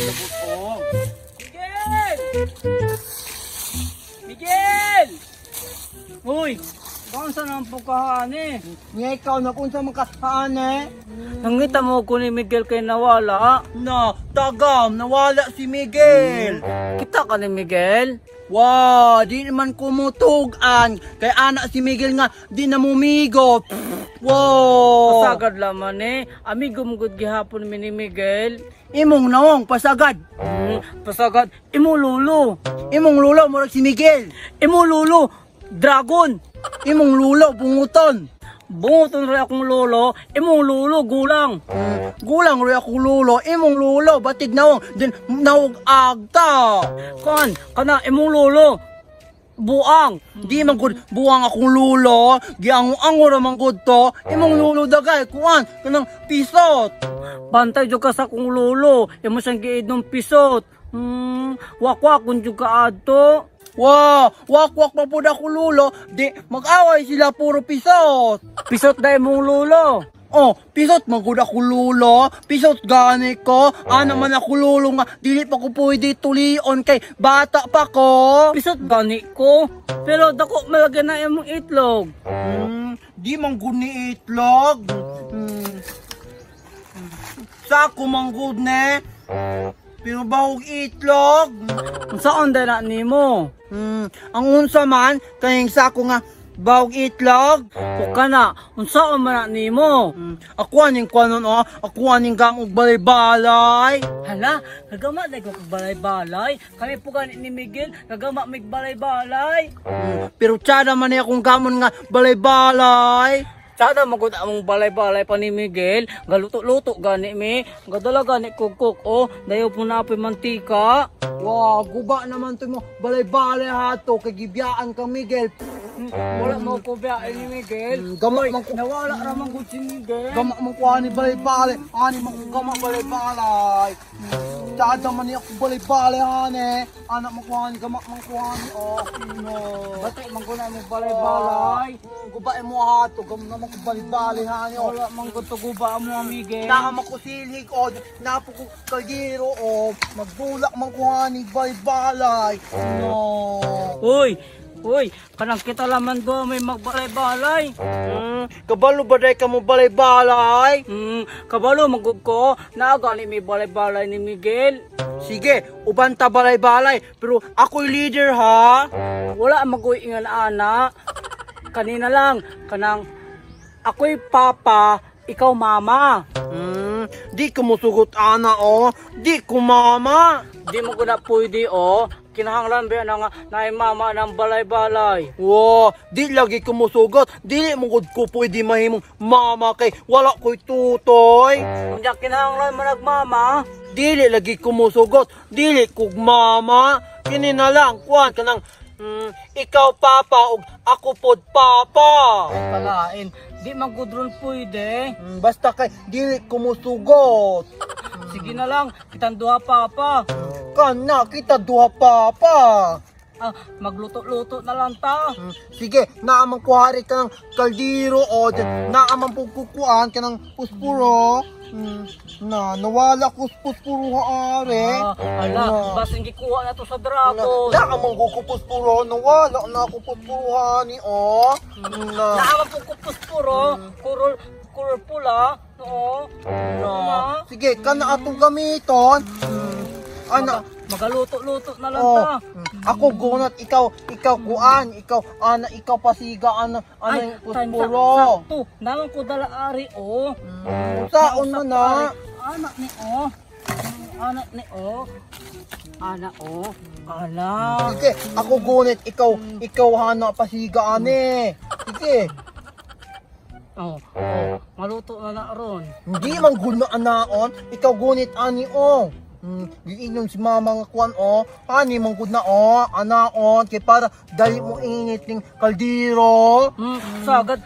Lubot oh. Miguel! Miguel! Uy, saan ang pukahan eh? Nga ikaw na kung sa makahaan eh. Nangita mo ko ni Miguel kay nawala. Na, tagam, nawala si Miguel. Kita ka ni Miguel? Wow, di naman kumutugan. Kay anak si Miguel nga, di na mumigo. Wow. Pasagad laman eh. Amigo mo gud gihapon mi ni Miguel. Imong naong, pasagad. Pasagad, imo lulo. Imong lulo, murag si Miguel. Imo lulo, dragon. Imong lulo, bunguton. Bungoton rin akong lolo, imong lulo gulang. Gulang rin akong lulo. Imong lulo, batig naong, din naog agta. Kan, kana imong lolo, buang. Di man gud buwang akong lulo, giango-ango ra man gud to. Imong lulo dagay kuan kanang pisot. Bantay jud ka sa akong lolo, imo siyang giid ng pisot. Wakwakon jud ka adto. Wow, wakwak pa pud ako lulo, di mag-away sila puro pisot. Pisot da imong lolo. Oh, pisot man gud ako lulo, pisot gani ko. Ana man ako lulo nga dili pa ko pwede tulion kay bata pa ko. Pisot gani ko. Pero dako malagyan na imong itlog. Di man gud ni itlog. Sako man gud ne. Pero bahog itlog. Unsaon day na nimo? Ang unsa man kayong sako nga bahog itlog. O kana, unsaon man na nimo? Ako aning kwanon oh, ako aning gang og balay-balay. Hala, nagama na ko balay-balay. Kami po gani ni Miguel, nagama mig balay-balay. Pero tsada man ni akong gamon nga balay-balay. Sada magud among balay-balay pa ni Miguel, galuto-luto gani mi, gadala gani kog oh, dayo po na apoy mantika. Wow, guba naman to mo balay-balay hato kay gibiyaan kang Miguel. Wala mo ko biyahe ni Miguel. Gama man ko Nawala ra man gud si Miguel. Gama man ko ani balay-balay, ani man ko gama balay-balay. Tsada man ni ako balay-balay hani. Anak man ko ani, gama man ko ani oh. No. Batay man ko na imong balay-balay. Guba mo hato, gama naman ko balay-balay hani oh. Wala man gud to guba mo Miguel. Naama ko silhig o, napo ko kalgiro o, magbulak man ko hani balay-balay. No. Uy, uy, kanang kita laman do may magbalay-balay. Kabalo ba day ka mo balay-balay? Kabalo magug ko, naagani may balay-balay ni Miguel. Sige, uban ta balay-balay, pero ako'y leader ha. Wala magoy ingan ana. Kanina lang, kanang ako'y papa, ikaw mama. Di ko musugot ana o, di ko mama. Di mo ko na pwede oh. Kinahanglan ba na nga naay mama ng balay-balay. Wow, di lagi ko musugot, dili mo gud ko pwede mahimong mama kay wala ko'y tutoy. Unya kinahanglan man nagmama. Dili lagi ko musugot, dili kog mama. Kini na lang kuan kanang ikaw papa ug ako pod papa. Palain, di man gud ron pwede. Basta kay dili ko musugot. Sige na lang, kitang duha papa. Kana kita duha papa. Ah, magluto-luto na lang ta. Sige, naaman ko hari ka ng kaldero o naaman po kukuan ka ng puspuro. Na, nawala ko sa puspuro haari. Ah, ala, Na. basin gikuha na to sa dragon. Naaman ko ko puspuro, nawala na ako puspuro hani o. Na, Naaman po ko puspuro, kurol, kurol pula, no. na. Na. Sige, kana atong gamiton. Ana, Magaluto-luto na lang oh, ta. ako gunot, ikaw kuan, ikaw, ana, ikaw pasiga, ana, ana Ay, yung time puspuro. sakto. Naman ko dala ari, oh. Saon man na. Anak ni, oh. Anak ni, oh. Anak, oh. Anak. Sige, ako gunit, ikaw hana pasiga ane. Sige, Oh. Maluto na na ron. Hindi man gud na anaon, ikaw gunit ani o. Giingon si mama nga kuan o, ani man gud na o, anaon kay para dali mo init ning kaldero. Sagad.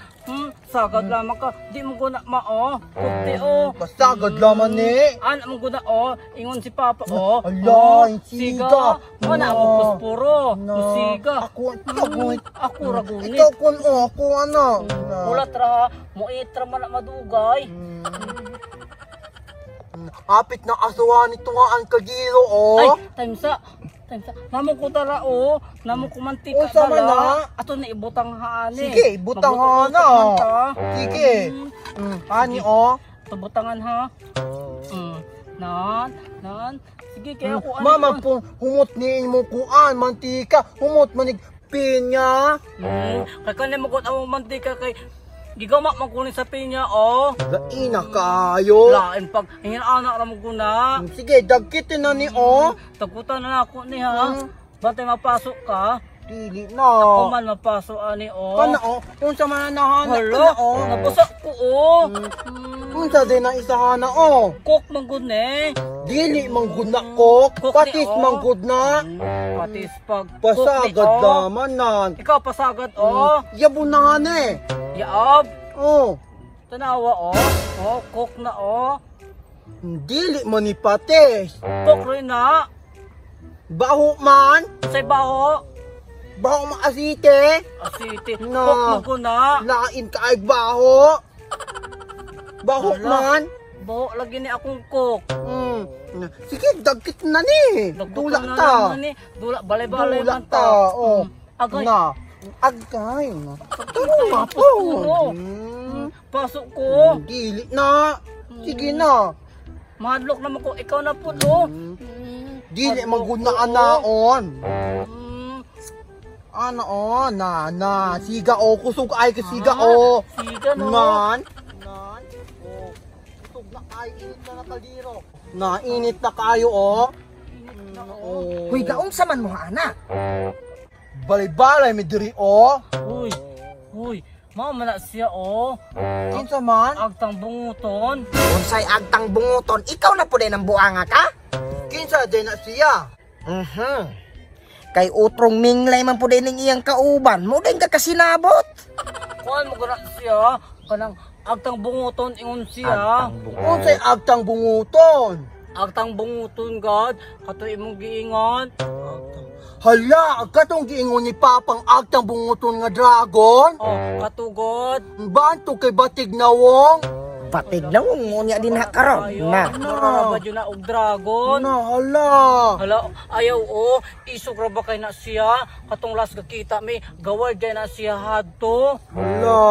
Sagad lamang ka. Di mo ko na mao. Kunti, oh. Basta agad laman ni. Anak mo ko na, oh. Ingon si Papa, oh. Ala, Oh, yung siga. Mo na ako Na. puspuro. Na, Siga. Ako, ikaw gunit. Ako ra gunit. Ikaw kun o, ako ano. Na. Ulat ra, mo itra man na madugay. Hapit na asuhan nito nga ang kaldero oh. Ay, time sa. Time sa. Namo ko tara oh. Namo ko mantika Unsa man dala. na? Ato na ibutang haani. Sige, ibutang Magluto-luto hana. man ta. Sige. Ani oh. Ito butangan ha. Nan, nan. Sige, kaya ako ano. Mama po, humot ni imong kuan, mantika, humot manig pinya. Kay kanin mo ko ang mantika kay gigama man ko ni sa pinya oh. Laina kayo. Lain pag hingin anak ra mo ko na. Sige, dagkitin na ni oh. Tagutan na ako ni ha. Bantay mapasok ka. Dili na. Ako man mapasok ani oh. Kana oh, unsa man na hana Hala, kana oh. nabasa ko oh. Unsa din na isa hana oh. Coke man gud ni. Dili man gud na kok, Coke ni, patis oh. man gud na. Patis pag coke ni, Pasagad oh. naman nan. Ikaw pasagad oh. Yabo na hana eh. Yaab. Oh, Tanawa oh. Oh, coke na oh. dili man ni patis. Coke rin na. Baho man, Sa baho. baho maasite. Asiti. Na. Coke man ko na. Lain ka ay baho. Baho Hala. man. Baho lagi ni akong coke. Sige, dagkit na ni. Dagkutan Dula na ta. naman ni. Dula, balay-balay Dula man ta. ta. Oh. Agay. Na. Agay. Na. Tama po. Oo. Pasok ko. Dili na. Sige na. Madlok naman ko. Ikaw na po, oh. Dili Madlok magud na ko, anaon. Mm. Ano oh, na na siga oh, kusog ay kasiga oh. Siga no. Nan. Nan. Oh. Kusog na ay init na na kaldero. Na init na kayo oh. Oh. Huy, gaunsa man mo ana. Balay-balay mi diri oh. Uy. Uy. Mao man na siya, oh. Kinsa man? Agtang bunguton. Unsay agtang bunguton, ikaw na pud ang buanga ka? Kinsa din na siya? Mhm. Kay utrong minglay man pud ning iyang kauban, mo din ka kasinabot. Kuan mo gana siya. Kanang agtang bunguton ingon siya. Unsay agtang bunguton? Agtang bunguton God. Kato imong giingon. Hala, katong giingon ni Papang agtang bunguton nga dragon? Oh, katugod. Banto kay batig nawong? Batig na ngunya din ha karon. Na. Na. Ba na og dragon? Na hala. Hala, ayaw o, isog ra ba kay na siya? Katong last kakita mi, gawal day na siya hadto. Hala.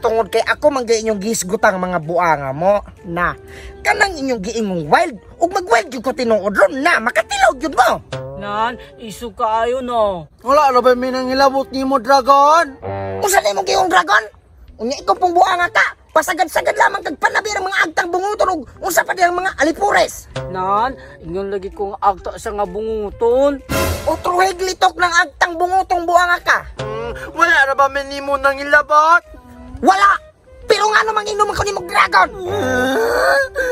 Tungod kay ako man gyud inyong gihisgutang mga buanga mo. Na. Kanang inyong giingong wild ug mag-wild gyud ko tinuod ron na makatilaw gyud mo. Nan, isog kaayo no. Wala ra ba mi nang hilabot nimo dragon? Unsa na imong giingong dragon? Unya ikaw pong buanga ka. Pasagad-sagad lamang kag panabi ang mga agtang bunguton ug unsa pa diyang mga alipures. Nan, ingon lagi kong agta siya nga bunguton. Utro litok ng agtang bungutong buanga ka. Wala ra ba mi nimo nang hilabot? Wala! Pero nga namang inom ko ni mong dragon!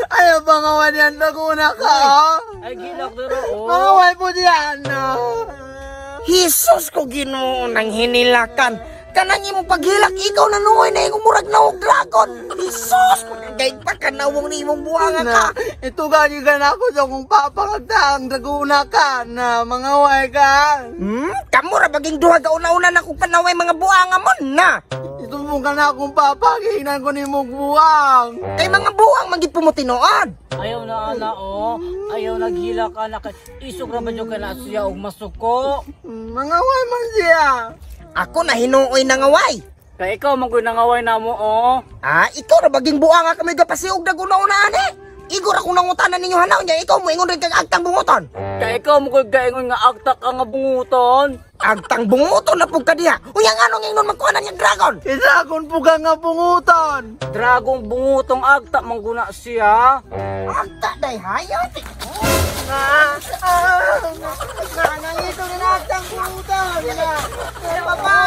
Ayaw ba nga wala Laguna ka? Ay gilak dira o. Mga way po diyan na. Jesus ko Ginoo nang hinilakan. Kanang imong paghilak ikaw na nuoy na imong murag naog dragon. Jesus ko gay pa kanawong ni imong buanga ka. Na, ito gani ka na ako sa kung papakagtaang Laguna ka na mga way ka. Kamo ra baging duha ka una-una na kung panaway mga buanga mo na. Ito mo ka na akong papaginan ko ni mong buwang. Kay mga buang man gid po mo tinuod. Ayaw na ana o. Ayaw naghilak ana kay isog ra ba jud kay na siya og masuko. Mga way man siya. Ako na hinuoy na ngaway. Kay ikaw man gud nangaway namo o. Ah, ikaw ra baging buanga kami gapasiog dag una-una ani. Igor akong nangutanan ninyo hanaw niya, ikaw mo ingon rin kag agtang bunguton. Kay ikaw man gud gaingon nga agta ka nga bunguton. Agtang bunguton na pug ka diha. Unya nganong ingon magkuanan niya dragon? Isa akong puga nga bungutan. Dragong bungutong agta man guna siya. Agta day hayat. Na, ah, na, nangito na ang bungutan. Na, papa.